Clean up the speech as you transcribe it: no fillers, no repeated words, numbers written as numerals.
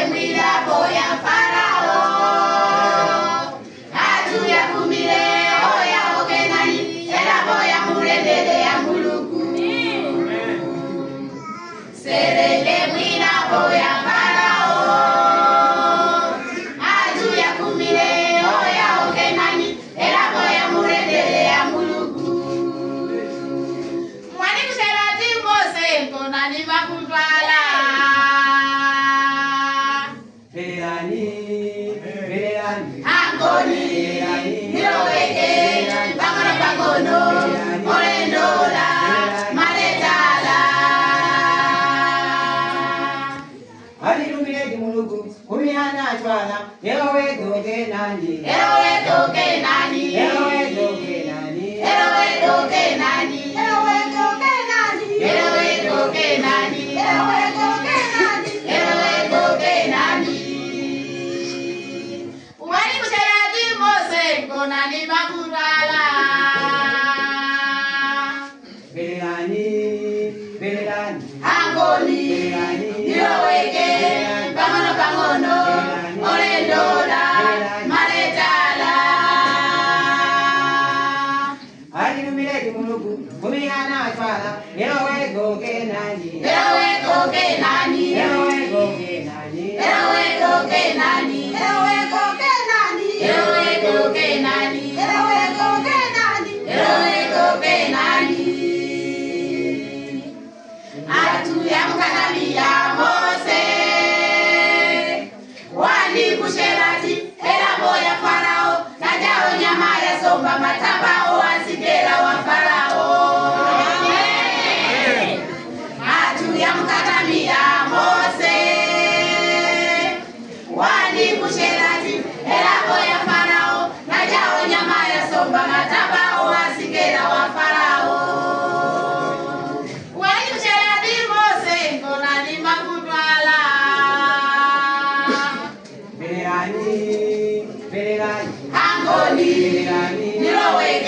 Mwirapo ya Farao Atuya kumile oya okenani Elapo ya murendele ya muluku Serele mwirapo ya Farao Atuya kumile oya okenani Elapo ya murendele ya muluku Mwani kusherati Mose nkonani makutwala Angoni, niloweke, pangono pangono, olendola, maletala. Alilumile mulugu, kumihana chwala, elowe doge nani. Elowe doge nani. Elowe doge nani. Elowe doge nani. Elowe doge nani. Elowe doge nani. Elowe doge nani. Elowe doge nani. Wali kusherati Mose nkonani makutwala. Belelani, belelani. Angoni, niloweke, pangono pangono, olendola, maletala. Alilumile mulugu, kumihana chwala, elowe doge nani. Elowe doge nani. Elowe doge nani. Elowe doge nani. Elowe doge nani. Elowe doge nani. Elowe doge nani. Elowe doge nani. Atuya mukadamia Mose Wani kusherati elapo ya Farao Najao nyama ya somba matabao asigera wa Farao Atuya mukadamia Mose Wani kusherati elapo ya Farao Najao nyama ya somba matabao asigera wa Farao Wali kusherati Mose nkonani makutwala Belelani, belelani. Angoni, Belelani. niloweke.